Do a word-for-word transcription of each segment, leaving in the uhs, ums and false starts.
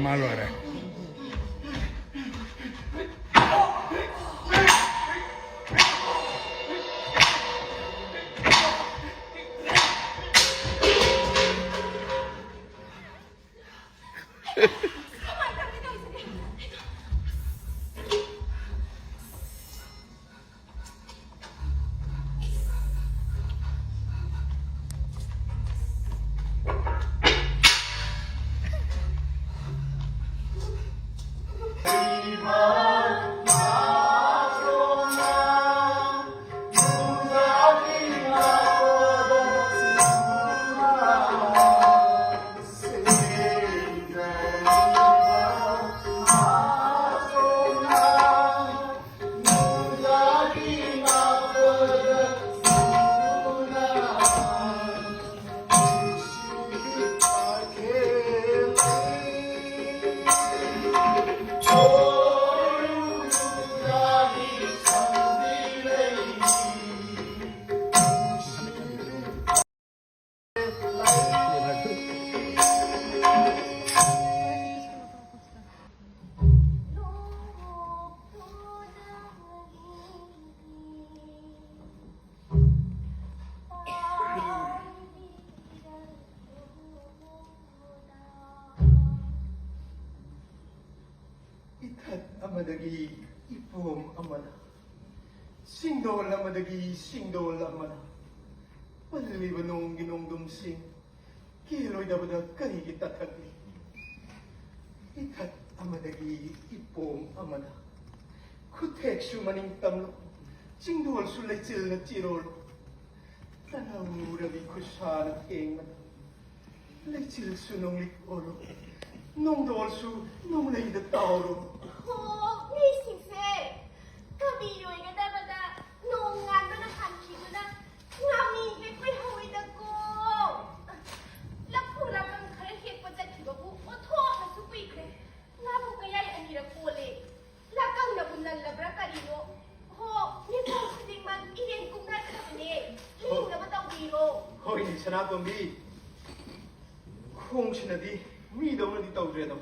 ꯃꯥ ꯂꯣꯏꯔꯦ꯫ ꯏꯊꯠ ꯑꯃꯗꯒꯤ ꯏꯄꯣꯝ ꯑꯃꯅ, ꯆꯤꯡꯗꯣꯜ ꯑꯃꯗꯒꯤ ꯆꯤꯡꯗꯣꯜ ꯑꯃꯅ, ꯄꯜꯂꯤꯕ ꯅꯣꯡꯒꯤ ꯅꯣꯡꯗꯝꯁꯤꯡ ꯀꯦꯜꯂꯣꯏꯗꯕꯗ ꯀꯔꯤꯒꯤ ꯇꯠꯊꯠꯂꯤ? ꯏꯊꯠ ꯑꯃꯗꯒꯤ ꯏꯄꯣꯝ ꯑꯃꯅ, ꯈꯨꯠꯊꯦꯛꯁꯨ ꯃꯅꯤꯡ ꯇꯝꯂꯣ, ꯆꯤꯡꯗꯣꯜꯁꯨ ꯂꯩꯆꯤꯜꯅ ꯆꯤꯔꯣꯜꯂꯣ꯫ ꯇꯅꯧ ꯔꯕꯤ ꯈꯨꯠꯁꯥꯅ ꯊꯦꯡꯕꯗ, ꯂꯩꯆꯤꯜꯁꯨ ꯅꯣꯡꯂꯤꯛ ꯑꯣꯜꯂꯣ, ꯅꯣꯡꯗꯣꯜꯁꯨ ꯅꯣꯡꯂꯩꯗ ꯇꯥꯎꯔꯣ꯫ ꯍꯣ, ꯃꯤꯁꯤꯡꯁꯦ ꯀꯕꯤ ꯂꯣꯏꯒꯗꯕꯗ ꯅꯣꯡ ꯉꯥꯟꯕꯅ ꯍꯥꯟꯈꯤꯗꯨꯅ ꯉꯥꯃꯤ ꯍꯦꯛ ꯀꯨꯏꯍꯧꯏꯗꯀꯣ꯫ ꯂꯐꯨ ꯂꯥꯀꯪ ꯈꯔ ꯍꯦꯛꯄ ꯆꯠꯈꯤꯕꯕꯨ ꯑꯣꯟꯊꯣꯛꯅꯁꯨ ꯀꯨꯏꯈ꯭ꯔꯦ꯫ ꯉꯥꯕꯨ ꯀꯌꯥꯏ ꯑꯅꯤꯔꯛ ꯀꯣꯜꯂꯦ꯫ ꯂꯥꯀꯪꯅꯕꯨ ꯅꯜꯂꯕ꯭ꯔꯥ ꯀꯔꯤꯅꯣ? ꯍꯣ, ꯃꯤꯄꯨꯝ ꯈꯨꯗꯤꯡꯃꯛ ꯏꯔꯦꯟ ꯀꯨꯝꯅꯈ꯭ꯔꯕꯅꯦ꯫ ꯂꯤꯡꯅꯕ ꯇꯧꯕꯤꯔꯣ꯫ ꯍꯣꯏꯅꯦ, ꯁꯅꯥꯇꯣꯝꯕꯤ꯫ ꯈꯣꯡꯁꯤꯅꯗꯤ ꯃꯤꯗꯧꯅꯗꯤ ꯇꯧꯗ꯭ꯔꯦꯗꯣ꯫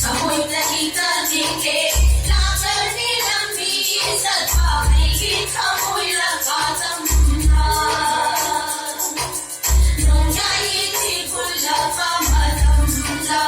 ꯊꯃꯣꯏꯗ ꯏꯀꯥꯏ ꯅꯤꯡꯊꯦ, ꯂꯥꯛꯀꯅꯤ ꯂꯝꯕꯤ ꯆꯠꯄ ꯑꯩꯒꯤ ꯊꯃꯣꯏ ꯂꯝꯄꯥꯛ ꯇꯝꯅ꯫ ꯅꯣꯡꯌꯥꯏ ꯏꯊꯤꯜ ꯄꯨꯜꯂꯛꯄ ꯃꯇꯝꯗ꯫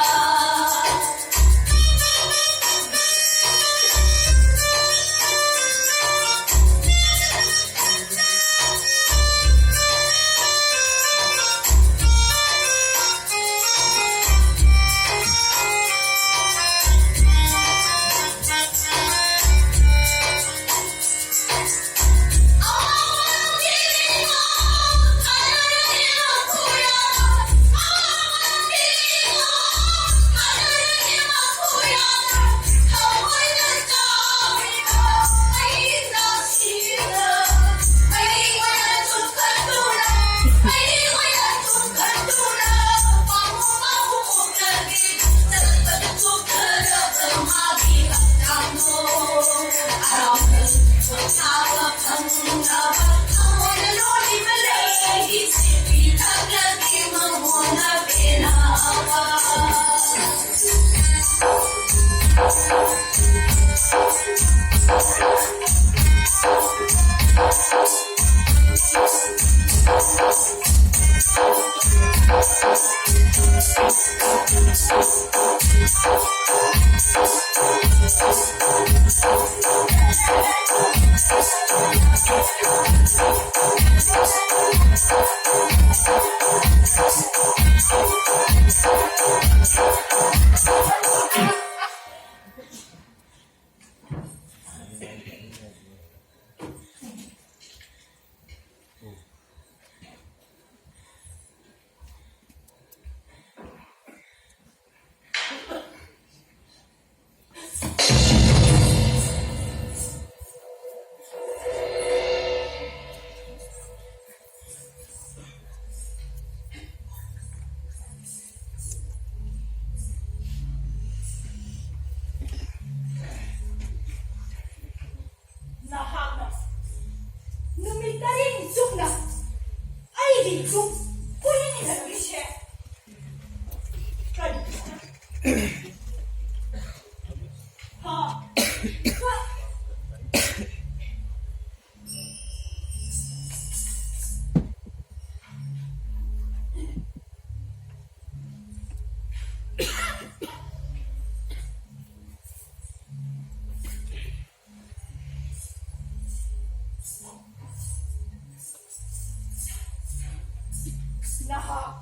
ꯅꯍꯥꯛ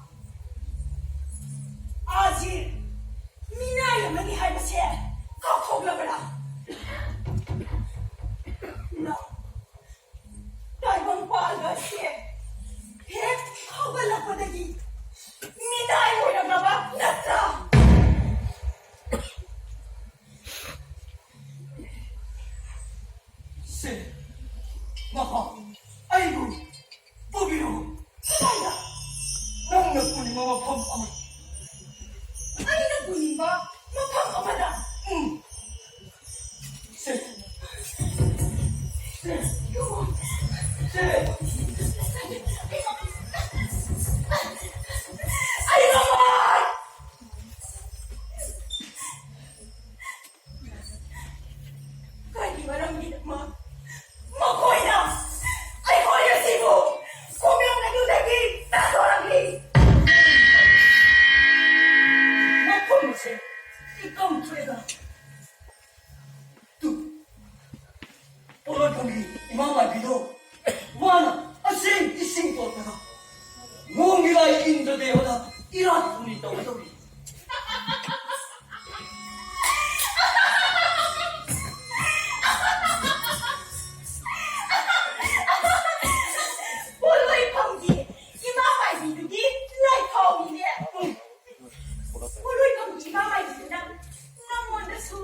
ꯑꯥꯖꯤꯔ ꯃꯤꯅꯥꯏ ꯑꯃꯅꯤ ꯍꯥꯏꯕꯁꯦ ꯀꯥꯎꯊꯣꯛꯂꯕꯔꯥ? ꯅꯪ ꯇꯥꯏꯕꯪꯄꯥꯜ ꯑꯁꯤ ꯍꯦꯛ ꯍꯧꯒꯠꯂꯛꯄꯗꯒꯤ ꯃꯤꯅꯥꯏ ꯑꯣꯏꯔꯝꯂꯕ ꯅꯠꯇ꯭ꯔꯥ? ꯁꯦ, ꯃꯍꯥꯛ ꯑꯩꯕꯨ ꯄꯨꯕꯤꯔꯛꯎ꯫ ꯀꯗꯥꯏꯗ? ꯅꯪꯅ ꯄꯨꯅꯤꯡꯕ ꯃꯐꯝ ꯑꯃ꯫ ꯑꯩꯅ ꯄꯨꯅꯤꯡꯕ ꯃꯐꯝ ꯑꯃꯗ? ꯎꯝ꯫ ꯁꯦ꯫ ꯁꯦ꯫ ꯁꯦ꯫ ꯑꯩ ꯉꯝꯃꯣꯏ! ꯀꯔꯤ ꯃꯔꯝꯒꯤꯗꯃꯛ ꯃꯈꯣꯏꯅ ꯑꯩꯈꯣꯏ ꯑꯁꯤꯕꯨ ꯈꯣꯡꯅꯪ ꯑꯗꯨꯗꯒꯤ ꯇꯥꯟꯊꯣꯔꯛꯂꯤ? ꯃꯐꯝ ꯑꯁꯦ ꯏꯀꯪ ꯊꯣꯛꯑꯦꯗ꯫ ꯇꯨ, ꯄꯣꯂꯣꯏꯐꯝꯒꯤ ꯏꯃꯥ ꯃꯥꯏꯕꯤꯗꯣ ꯋꯥꯅ ꯑꯁꯦꯡ ꯏꯁꯤꯡ ꯇꯣꯠꯄꯗ ꯅꯣꯡꯒꯤ ꯂꯥꯏ ꯏꯟꯗ꯭ꯔ ꯗꯦꯕꯗ ꯏꯔꯥꯠ ꯊꯧꯅꯤ ꯇꯧꯒꯗꯧꯔꯤ꯫ ꯄꯣꯂꯣꯏꯐꯝꯒꯤ ꯏꯃꯥ ꯃꯥꯏꯕꯤꯗꯨꯒꯤ ꯂꯥꯏꯐꯥꯎꯅꯤꯅꯦ꯫ ꯄꯣꯂꯣꯏꯐꯝꯒꯤ ꯏꯃꯥ ꯃꯥꯏꯕꯤꯗꯨꯅ ꯅꯪꯉꯣꯟꯗꯁꯨ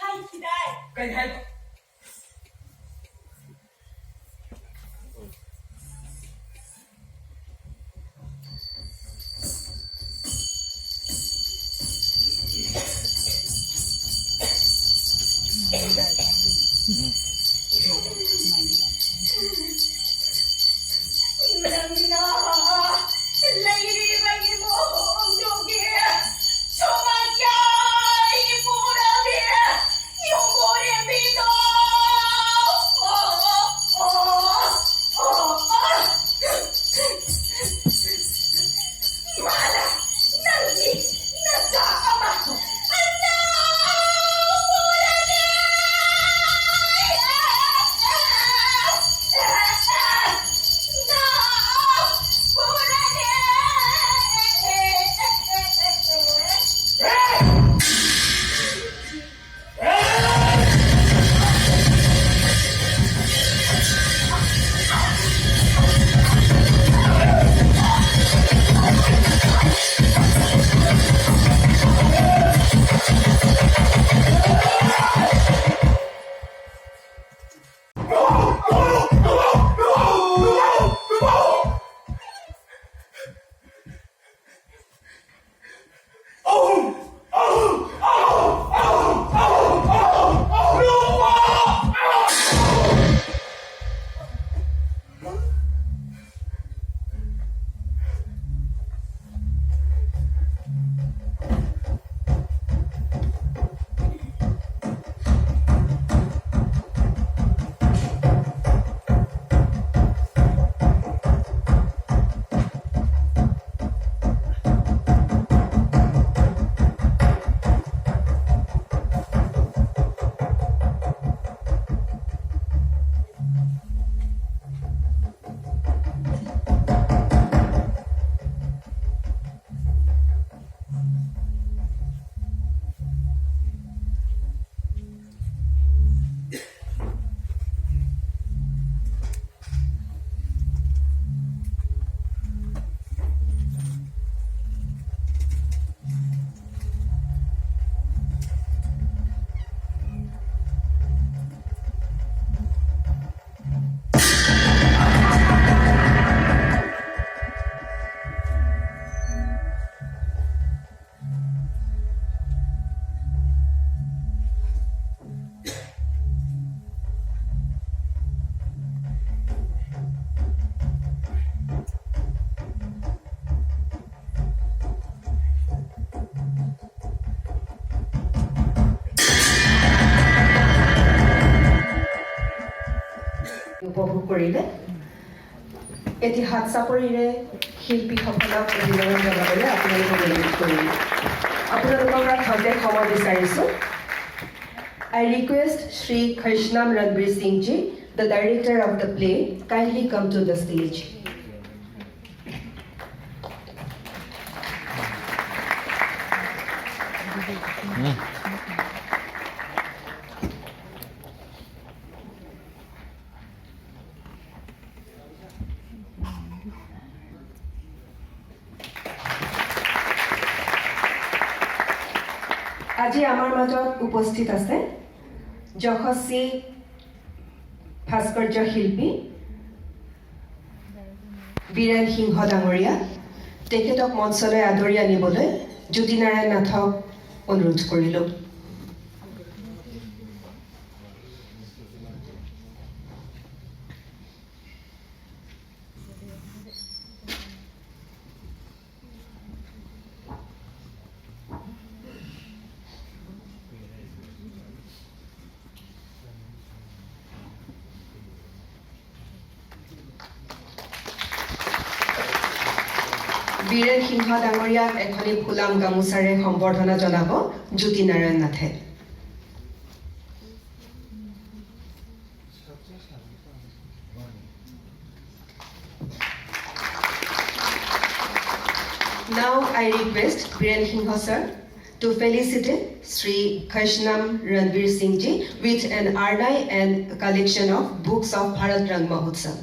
ꯍꯥꯏꯈꯤꯗꯥꯏ? ꯀꯔꯤ ꯍꯥꯏꯕ? কৰিলে। এটি হাত চাপৰিৰে শিল্পীসকলক অভিনন্দন জনাবলৈ আপোনালোকক অনুৰোধ কৰিম। আপোনালোকৰ পৰা খন্তেক সময় বিচাৰিছো। I request Shri Khaishnam Ranbir Singh ji, the director of the play, kindly come to the stage. আজি আমাৰ মাজত উপস্থিত আছে যশস্বী ভাস্কৰ্য শিল্পী বীৰেণ সিংহ ডাঙৰীয়া। তেখেতক মঞ্চলৈ আদৰি আনিবলৈ জ্যোতিনাৰায়ণ নাথক অনুৰোধ কৰিলোঁ। বীৰেণ সিংহ ডাঙৰীয়াক এখনি ফুলাম গামোচাৰে সম্বৰ্ধনা জনাব জ্যোতিনাৰায়ণ নাথে। Now I request Biren Singh sir to felicitate Shri Khaishnam Ranbir Singh ji with an arnai and collection of books of Bharat Rang Mahotsav.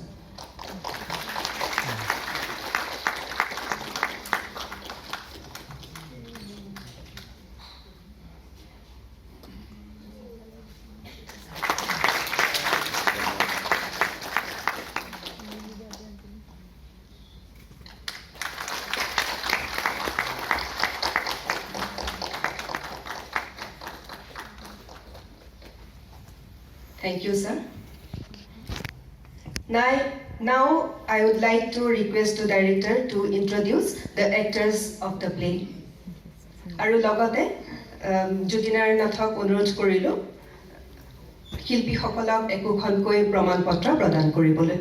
Thank you, sir. Now, now I would like to request the director to introduce the actors of the play. আৰু লগতে জ্যোতিনাৰায়ণ নাথক অনুৰোধ কৰিলোঁ শিল্পীসকলক একোখনকৈ প্ৰমাণ পত্ৰ প্ৰদান কৰিবলৈ।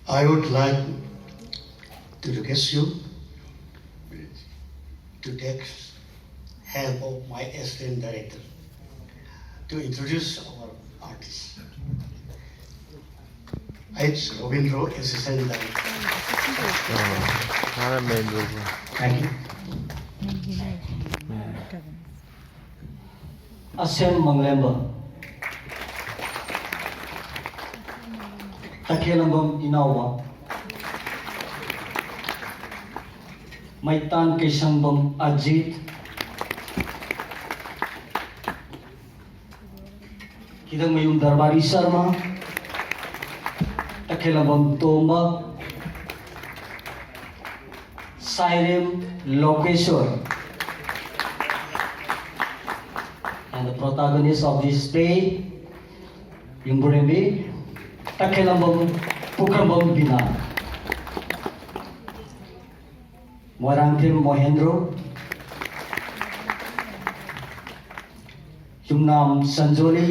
I would like to request you to take help of my assistant director to introduce our artist. It's Robindro, assistant director. Not a main room. Thank you. Asem Manglemba. Takhelambam Inawa. Maitan Kesangbam Ajit. Kidangmayum Darbari Sharma. Takhelambam Tomba. Sairem Lokeshwar. And the protagonist of this play, Yumburemi, Takhelambam Pukrambam Bina. Moirangthim Mohendro. Yumnam Sanjoli.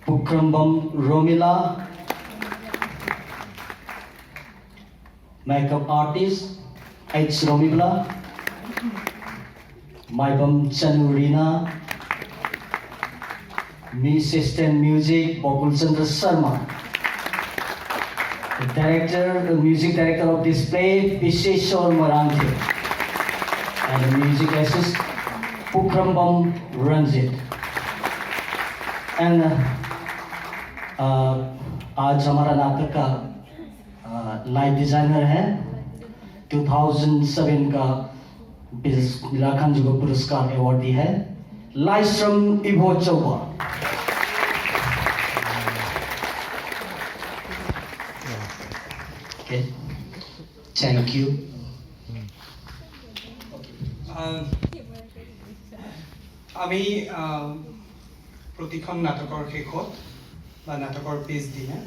Pukrambam Romila. Makeup artist H Romibla, Maibam Chanurina, Miss Assistant Music Bokul Chandra Sharma, the director, the music director of this play, Visheshwar Marangke, and the music assist Pukrambam Ranjit. And uh, uh, आज हमारा नाटक का light designer है, two thousand seven का बिलाखान जुगो पुरस्कार awardee है, लाइसम इबो चौबा। Okay, thank you. আহ, আমি আহ, প্ৰতিখন নাটকৰ শেষত বা নাটকৰ পিছদিনা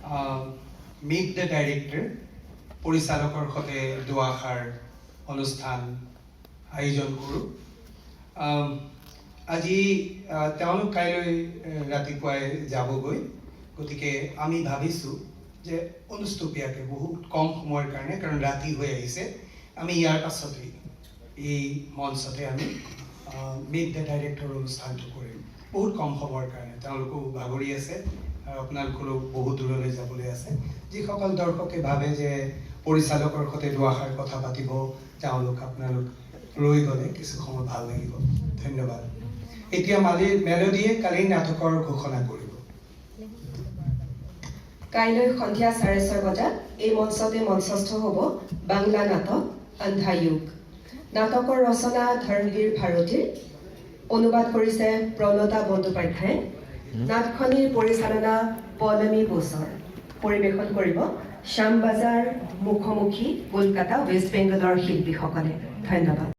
আহ, মিট দ্য ডাইৰেক্টৰ, পৰিচালকৰ সৈতে দুআষাৰ অনুষ্ঠান আয়োজন কৰোঁ। আম, আজি আহ, তেওঁলোক কাইলৈ আহ, ৰাতিপুৱাই যাবগৈ। গতিকে আমি ভাবিছোঁ যে অনুষ্টুপীয়াকৈ বহুত কম সময়ৰ কাৰণে, কাৰণ ৰাতি হৈ আহিছে, আমি ইয়াৰ পাছতেই এই মঞ্চতে আমি মিট দ্য ডাইৰেক্টৰ অনুষ্ঠানটো কৰিম। বহুত কম সময়ৰ কাৰণে, তেওঁলোকো ভাগৰি আছে আৰু আপোনালোকৰো বহুত দূৰলৈ যাবলৈ আছে। যিসকল দৰ্শকে ভাবে যে পৰিচালকৰ সৈতে দুআষাৰ কথা পাতিব, তেওঁলোক আপোনালোক ৰৈ গ'লে কিছু সময় ভাল লাগিব। ধন্যবাদ। এতিয়া মালি মেলোডিয়ে কালি নাটকৰ ঘোষণা কৰিব। কাইলৈ সন্ধিয়া চাৰে ছয় বজাত এই মঞ্চতে মঞ্চস্থ হ'ব বাংলা নাটক আন্ধায়ুগ। নাটকৰ ৰচনা ধৰ্মবীৰ ভাৰতীৰ, অনুবাদ কৰিছে প্ৰণতা বন্দ্যোপাধ্যায়। নাটখনিৰ পৰিচালনা পলমী বোছৰ। পৰিৱেশন কৰিব শ্যামবাজাৰ মুখোমুখি কলকাতা ৱেষ্ট বেংগলৰ শিল্পীসকলে। ধন্যবাদ।